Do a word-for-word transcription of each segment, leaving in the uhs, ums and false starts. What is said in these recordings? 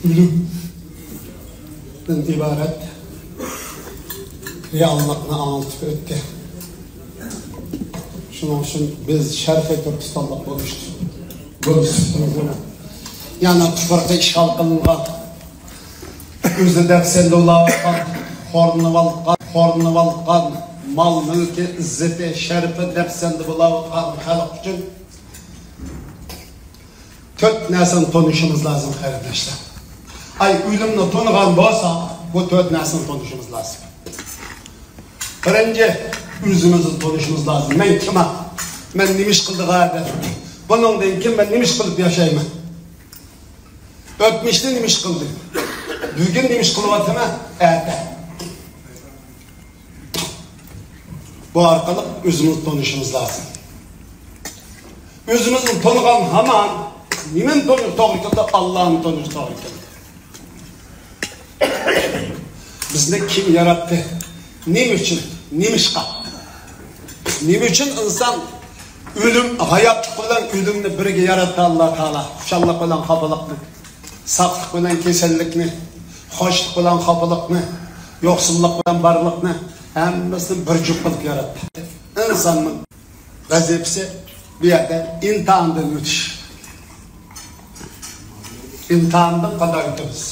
ئۆلۈمدىن ئىبارەت رېئاللىقنى ئاڭلىتىپ ئۆتتى. شۇنىڭ ئۈچۈن بىز شەرقىي تۈركىستانلىق بولۇش، بولۇش سۈپىتىمىز بىلەن يەنە تۇپرىقى ئىشغال قىلىنغان، ئۆزى دەپسەندە بولاۋاتقان، خورلىنىۋالغان، خورلىنىۋالغان مال-مۈلكى، ئىززىتى، شەرىپى دەپسەندە بولاۋاتقان خەلق ئۈچۈن تۆت نەرسىنى تونۇشىمىز لازىم، قېرىنداشلار. ئاي، ئۆلۈمنى تونۇغان بولسا، بۇ تۆت نەرسىنى تونۇشىمىز لازىم. بىرىنچى، ئۆزىمىزنى تونۇشىمىز لازىم. مەن كىم؟ مەن نېمە ئىش قىلدىم ھازىر؟ بۇنىڭدىن كېيىن مەن نېمە ئىش قىلىپ ياشايمەن؟ ئۆتمۈشتە نېمە ئىش قىلدىم؟ بۈگۈن نېمە ئىش قىلىۋاتىمەن؟ ئەتە. بۇ ئارقىلىق ئۆزىمىزنى تونۇشىمىز لازىم. ئۆزىمىزنى تونۇغان ھامان نېمىنى تونۇش توغرا كېلىدۇ؟ ئاللانى تونۇش توغرا كېلىدۇ. بىزنى كىم ياراتتى؟ نېمە ئۈچۈن؟ نېمىشقا؟ نېمە ئۈچۈن ئىنسان ئۆلۈم، ھاياتلىق بىلەن ئۆلۈمنى بىرگە ياراتتى ئاللا تائالا؟ خۇشاللىق بىلەن خاپىلىقنى، ساقلىق بىلەن كېسەللىكنى، خوشلۇق بىلەن خاپىلىقنى، يوقسۇللۇق بىلەن بارلىقنى، ھەممىسىنى بىر جۈپ قىلىپ ياراتتى. ئىنساننىڭ ۋەزىپىسى بۇ يەردە ئىمتىھاندىن ئۆتۈش. ئىمتىھاندىن قانداق ئۆتىمىز؟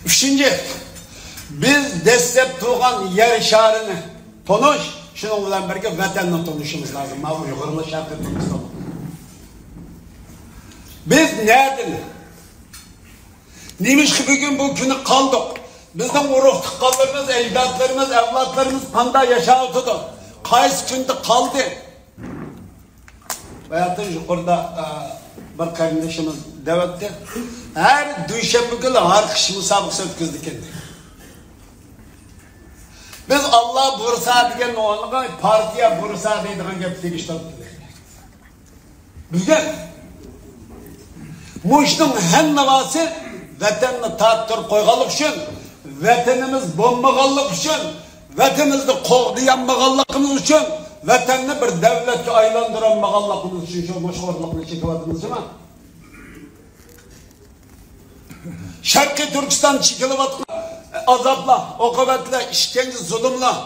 ئۈچىنچى، بىز دەسلەپ تۇرغان يەر شارىنى تونۇش، شۇنىڭ بىلەن بىرگە ۋەتەننى تونۇشىمىز لازىم. مانا ئۇيغۇرلار، شەرقىي تۈركىستانلىق. بىز نەدىن؟ نېمىشقا بۈگۈن بۇ كۈنى قالدۇق؟ بىزنىڭ ئۇرۇق-تۇغقانلىرىمىز، ئەجدادلىرىمىز، ئەۋلادلىرىمىز قانداق ياشاۋاتىدۇ؟ قايسى كۈندە قالدى؟ باياتىن يۇقىرىدا، ئە، بىر قېرىندىشىمىز دەۋەتتى. ھەر دۈشەنبە كۈنى ھارقىش مۇسابىقىسى ئۆتكۈزىدىكەن. بىز ئاللا بۇيرۇسا دېگەن ئورنىغا پارتىيە بۇيرۇسا دەيدىغان گەپ تېگىشتۇرۇپتۇ. بۈگۈن مۇشۇنىڭ ھەممىسى ۋەتەننى تارتتۇرۇپ قويغانلىقى ئۈچۈن، ۋەتىنىمىز بولمىغانلىقى ئۈچۈن، ۋەتىنىمىزنى قوغدىيالمىغانلىقىمىز ئۈچۈن، ۋەتەننى بىر دۆلەتكە ئايلاندۇرالمىغانلىقىمىز ئۈچۈن شۇ مۇشۇ خورلۇقنى چېكىۋاتىمىز جۇمۇ. شەرقىي تۈركىستان چېكىلىۋاتقان ئازابلار، ئوقۇبەتلەر، ئىشكەنجە، زۇلۇملار،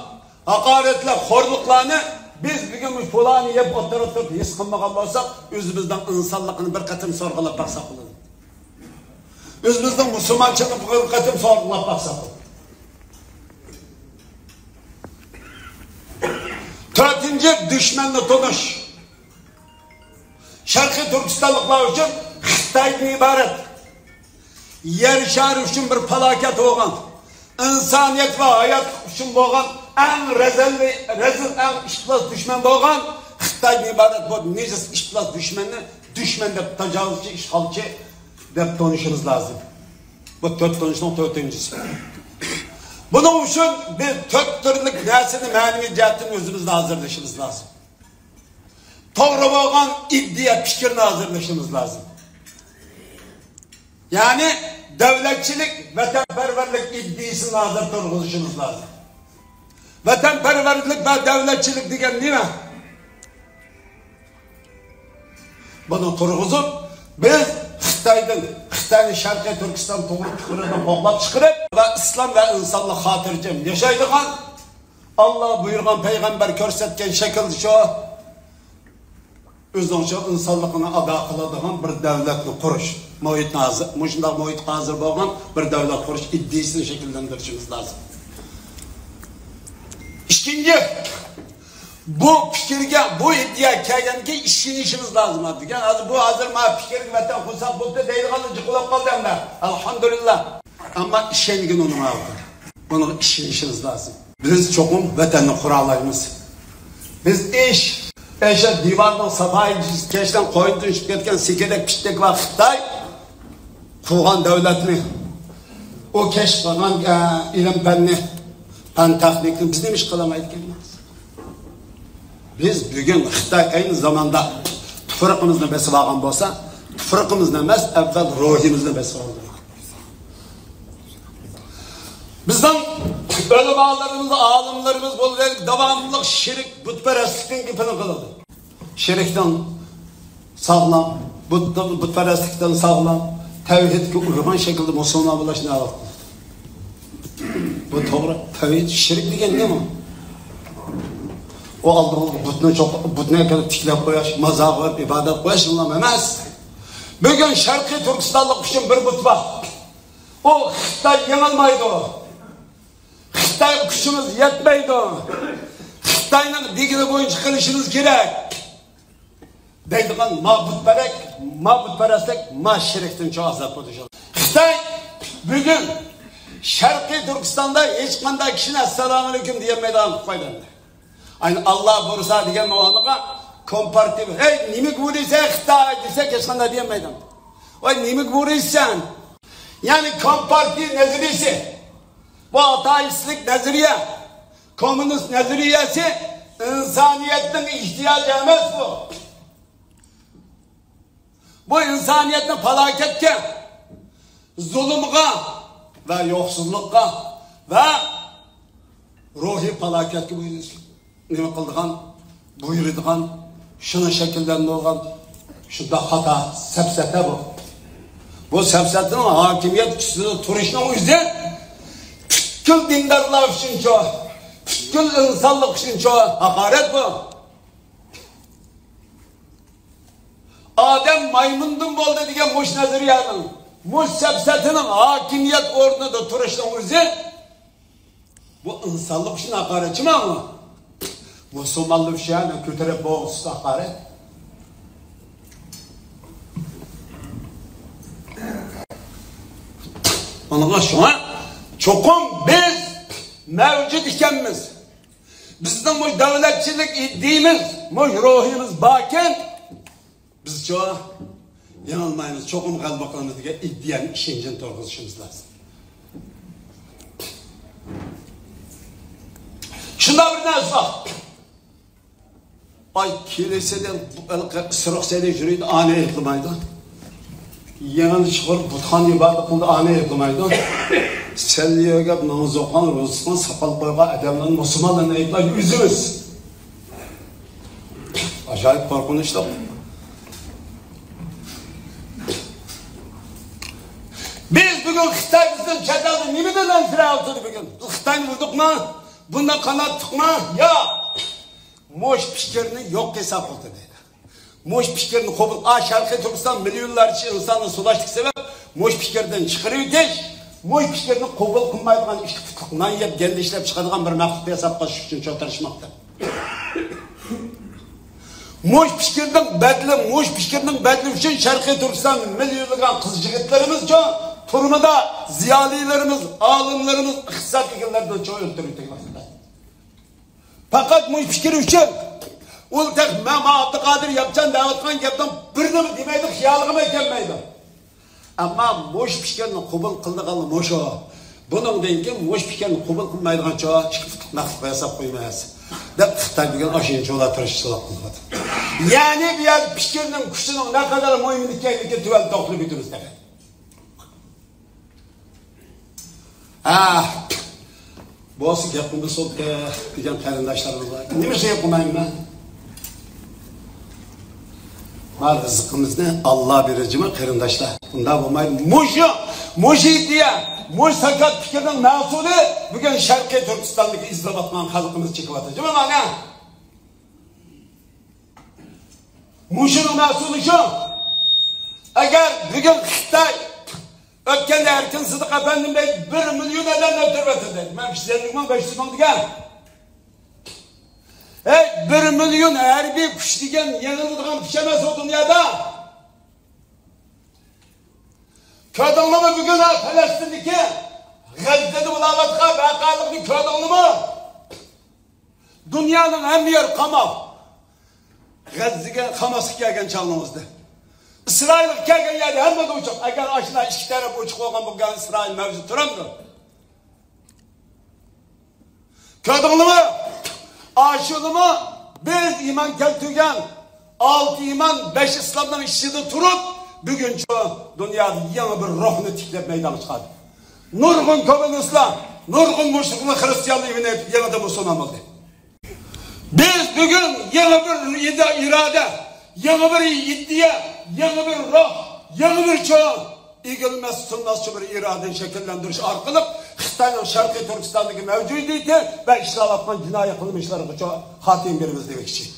ھاقارەتلەر، خورلۇقلارنى بىز بۈگۈن مۇشۇ پۇلانى يەپ ئولتۇرۇپ تۇرۇپ ھېس قىلمىغان بولساق، ئۆزىمىزنىڭ ئىنسانلىقىنى بىر قېتىم سورغۇلاپ باقساق بولىدۇ. ئۆزىمىزنىڭ مۇسۇلمانچىلىقىنى بىر قېتىم سورغۇلاپ باقساق بولىدۇ. تۆتىنچى، دۈشمەننى تونۇش. شەرقىي تۈركىستانلىقلار ئۈچۈن خىتايدىن ئىبارەت يەر شارى ئۈچۈن بىر پالاكەت بولغان، ئىنسانىيەت ۋە ھاياتلىق ئۈچۈن بولغان ئەڭ رەزىل، رەزىل، ئەڭ ئىپلاس دۈشمەن بولغان خىتايدىن ئىبارەت بۇ نىجىس ئىپلاس دۈشمەننى دۈشمەن دەپ، تاجاۋۇزچى، ئىشغالچى دەپ تونۇشىمىز لازىم. بۇ تۆت تونۇشنىڭ تۆتىنچىسى. بۇنىڭ ئۈچۈن بىز تۆت تۈرلۈك نەرسىنى مەنىۋى جەھەتتىن ئۆزىمىزدە ھازىرلىشىمىز لازىم. توغرا بولغان ئىدىيە، پىكىرنى ھازىرلىشىمىز لازىم. يەنى دۆلەتچىلىك، ۋەتەنپەرۋەرلىك ئىدىيىسىنى ھازىر تۇرغۇزۇشىمىز لازىم. ۋەتەنپەرۋەرلىك ۋە دۆلەتچىلىك دېگەن نېمە؟ بۇنى تۇرغۇزۇپ، بىز خىتايدىن، خىتاينى شەرقىي تۈركىستان توغرا پىكرىنى قوغلاپ چىقىرىپ ۋە ئىسلام ۋە ئىنسانلىق خاتىرجەم ياشايدىغان، ئاللا بۇيرۇغان، پەيغەمبەر كۆرسەتكەن شەكىلدە شۇ ئۆزىنىڭ شۇ ئىنسانلىقىنى ئادا قىلىدىغان بىر دۆلەتنى قۇرۇش، مۇھىتنى ھازىر، مۇشۇنداق مۇھىتقا ھازىر بولغان بىر دۆلەت قۇرۇش ئىدىيىسىنى شەكىللەندۈرۈشىمىز لازىم. ئىككىنچى، بۇ پىكىرگە، بۇ ئىدىيەگە كەلگەندىن كېيىن ئىشىنىشىمىز لازىم. دېگەن ھازىر بۇ، ھازىر مانا پىكىرگە ۋەتەن قۇرساق بوپتۇ دەيدىغانلار جىق بولۇپ قالدى ئەمدى. ئەلھەمدۇلىللا. ئەمما ئىشەنگىن ئۇنىڭغا. بۇنىڭغا ئىشىنىشىمىز لازىم. بىز چوقۇم ۋەتەننى قۇرالايمىز. بىز ئىش، ئەشە دىۋارنىڭ ساپايى كەشتىن قويۇن تۇنشۇپ كەتكەن سېكىدەك پىتتەك بار خىتاي قۇرغان دۆلەتنى، ئۇ كەشىپ قىلغان، ئە، ئىلىم پەننى، پەن تېخنىكىنى بىز نېمە ئىش قىلالمايدىكەنمىز؟ بىز بۈگۈن خىتاي ئەينى زاماندا تۇپرىقىمىزنى بېسىپ ئالغان بولسا، تۇپرىقىمىزنى ئەمەس، ئەۋۋەل روھىمىزنى بېسىپ ئالدى. بىزنىڭ ئۆلىمالىرىمىز، ئالىملىرىمىز بولغان داۋاملىق شېرىك بۇتپەرەسلىكنىڭ گېپىنى قىلىدۇ. شېرىكتىن ساغلام، بۇت-، بۇتپەرەسلىكتىن ساغلام، تەۋھىدكە ئۇيغان شەكىلدە مۇسۇلمان بولۇش نەۋاقتى. بۇ توغرا. تەۋھىد شىرك دېگەن نېمە؟ ئۇ ئالدىغا بۇتنى چوق-، بۇتنى ئەكىرىپ تىكلەپ قويۇش، مازار قويۇپ ئىبادەت قويۇش ئۇنداق ئەمەس. بۈگۈن شەرقىي تۈركىستانلىق ئۈچۈن بىر بۇت بار. ئۇ خىتاي يېڭىلمايدۇ. خىتايغا كۈچىمىز يەتمەيدۇ. خىتاينىڭ دېگىنى بويىچە قىلىشىمىز كېرەك. دەيدىغان ما بۇتپەرەك، ما بۇتپەرەسلىك، ما شىركتىن چوڭ ئازاب بولىدۇ. خىتاي بۈگۈن شەرقىي تۈركىستاندا ھېچقانداق كىشىنى ئەسسالامۇئەلەيكۇم دېيەلمەيدىغان قىلىپ قويدى ئەمدى. ئاينى ئاللا بۇيرۇسا دېگەن ئورنىغا كومپارتىيە، ھەي، نېمىگە بۇيرۇيسەن خىتاي دېسەك، ھېچقانداق دېيەلمەيدۇ. ۋاي، نېمىگە بۇيرۇيسەن؟ يەنى كومپارتىيە نەزەرىيىسى، بۇ ئاتېئىستلىك نەزەرىيە، كوممۇنىست نەزەرىيەسى ئىنسانىيەتنىڭ ئېھتىياجى ئەمەس بۇ. بۇ ئىنسانىيەتنى پالاكەتكە، زۇلۇمغا ۋە يوقسۇزلۇققا ۋە روھىي پالاكەتكە بۇيرۇ-، نېمە قىلىدىغان، بۇيرۇيدىغان، شۇنى شەكىللەندۈرىدىغان شۇنداق خاتا سەپسەتە بۇ. بۇ سەپسەتىنىڭ ھاكىمىيەت ئۈستىدە تۇرۇشنىڭ ئۆزى پۈتكۈل دىندارلار ئۈچۈنچۇ، پۈتكۈل ئىنسانلىق ئۈچۈنچۇ ھاقارەت بۇ. ئادەم مايمۇندىن بولدى دېگەن مۇشۇ نەزەرىيەنىڭ، مۇشۇ سەپسەتىنىڭ ھاكىمىيەت ئورنىدا تۇرۇشنىڭ ئۆزى، بۇ ئىنسانلىق ئۈچۈن ھاقارەت، چۈشەندىڭمۇ؟ مۇسۇلمانلار ئۈچۈن كۆتۈرۈپ بولغۇسىز ھاقارەت. ئۇنىڭغا شۇڭا چوقۇم بىز مەۋجۇت ئىكەنمىز. بىزنىڭ مۇشۇ دۆلەتچىلىك ئىدىيىمىز، مۇشۇ روھىمىز باركەن، بىزچۇ يېڭىلمايمىز، چوقۇم غەلىبە قىلىمىز دېگەن ئىدىيەنى، ئىشەنچنى تۇرغۇزۇشىمىز لازىم. شۇنداق بىر نەرسە بار. ئاي، كېلىسىدە بۇ ھېلىقى ئىسرىق سەيدى يۈرىدۇ، ئانى ئېيىقلىمايدۇ. يېڭىنى چىقىرىپ بۇتخانا ئىبادەت قىلىدۇ، ئانى ئېيىقلىمايدۇ. سەللىگە ماڭزۇقان روزىسىنى ساقال قويغان ئادەملەرنى، مۇسۇلمانلارنى ئېيىقلاش ئۆزىمىز. ئاجايىپ قورقۇنچلۇق. بىز بۈگۈن خىتاي بىزدىن چەت ئەلدە نېمىدىن ئەنسىرەۋاتىدۇ بۈگۈن؟ بىز خىتاينى ئۇردۇقمۇ؟ بۇنداق قاناتتۇقمۇ؟ ياق. مۇش پىكىرنى يوق ھېساب قىلدى دەيدۇ. مۇش پىكىرنى قوبۇل، ئا، شەرقىي تۈركىستان مىليونلارچە ئىنساننى سولاشلىق سەۋەب مۇش پىكىردىن چىقىرىۋېتىش، مۇش پىكىرنى قوبۇل قىلمايدىغان ئىككى پۇتلۇق نان يەپ، گەندە ئىشلەپ چىقىدىغان بىر مەخلۇق ھېساب قىلىش ئۈچۈن چوتۇرۇشماقتا. مۇش پىكىرنىڭ بەدىلى، مۇش پىكىرنىڭ بەدىلى ئۈچۈن شەرقىي تۈركىستان مىليونلىغان قىز يىگىتلىرىمىزچۇ تۈرمىدە، زىيالىيلىرىمىز، ئالىملىرىمىز، ئىقتىساد ئىگىلىرىدىنچۇ ئۆلتۈرۈلدى. پەقەت مۇش پىكىر ئۈچۈن. ئۇ تېخى مەن، مەن ئابدۇقادىر ياپچان دەۋاتقان گەپنىڭ بىرىنىمۇ دېمەيدۇ، خىيالىغىمۇ كەلمەيدۇ. ئەمما مۇش پىكىرنى قوبۇل قىلىدىغانلار مۇشۇ. بۇنىڭدىن كېيىن مۇش پىكىرنى قوبۇل قىلمايدىغانچۇ ئىككى پۇتلۇق مەخلۇق ھېساب قويماس، دەپ خىتاي بۈگۈن ئاشۇنچىۋالا تىرىشچىلىق قىلىۋاتىدۇ. يەنى بۇ يەردە پىكىرنىڭ كۈچىنىڭ نەقەدەر مۇھىم ئىكەنلىكىنى تۆۋەن توختىلىپ ئۆتىمىز تېخى. ھە، بولسا گەپ قىلمىسۇن دېگەن قېرىنداشلىرىمىز بار. نېمە گەپ قىلمايمەن؟ ما رىزقىمىزنى ئاللا بېرىدۇ جۇمۇ قېرىنداشلار. بۇنداق بولمايدۇ. مۇشۇ، مۇشۇ ئىدىيە، مۇشۇ ساكات پىكىرنىڭ مەھسۇلى بۈگۈن شەرقىي تۈركىستاندىكى ئېزىلىۋاتقان خەلقىمىز چېكىۋاتىدۇ جۇمۇ مانا. مۇشۇنىڭ مەھسۇلى شۇ. ئەگەر بۈگۈن خىتاي ئۆتكەندە ئەركىن سىدىق ئەپەندىم دەيدۇ، بىر مىليون ئادەمنى ئۆلتۈرۈۋەتتى دەيدۇ. مەن ئۈچ يۈز ئەللىك مىڭ، بەش يۈز مىڭ دېگەن. ھەي، بىر مىليون ھەربىي كۈچ دېگەن يېڭىلىدىغان كۈچ ئەمەس ئۇ دۇنيادا. كۆردۈڭلارمۇ بۈگۈن ھە پەلەستىندىكى غەززىدە بولاۋاتقان ۋەقەلىكنى كۆردۈڭلارمۇ؟ دۇنيانىڭ ھەممە يېرى قامال. غەززىگە قاماسقا كەلگەن چاغلىرىڭىزدا. ئىسرائىلغا كەلگەن يەردە ھەممە ئوچۇق. ئەگەر ئاشۇنداق ئىككى تەرەپ ئوچۇق بولغان بولغان ئىسرائىل مەۋجۇت تۇرامدۇ؟ كۆردۈڭلارمۇ؟ ئاشۇلىمۇ بىز ئىمان كەلتۈرگەن ئالتە ئىمان، بەش ئىسلامنىڭ ئىچىدە تۇرۇپ، بۈگۈنچە دۇنيادا يېڭى بىر روھنى تىكلەپ مەيدانغا چىقاردى. نۇرغۇن كوممۇنىستلار، نۇرغۇن مۇشرىكلار خىرىستىيانلىقنى ئېيتىپ، يېڭىدىن مۇسۇلمان بولدى. بىز بۈگۈن يېڭى بىر ئىدا-، ئىرادە، يېڭى بىر ئىدىيە، يېڭى بىر روھ، يېڭى بىر چوڭ ئېگىلمەس، سۇنماسچە بىر ئىرادىنى شەكىللەندۈرۈش ئارقىلىق خىتاينىڭ شەرقىي تۈركىستاندىكى مەۋجۇدىيىتى ۋە ئىشلەۋاتقان جىنايى قىلمىشلىرىغا خاتىمە بېرىمىز دېمەكچى.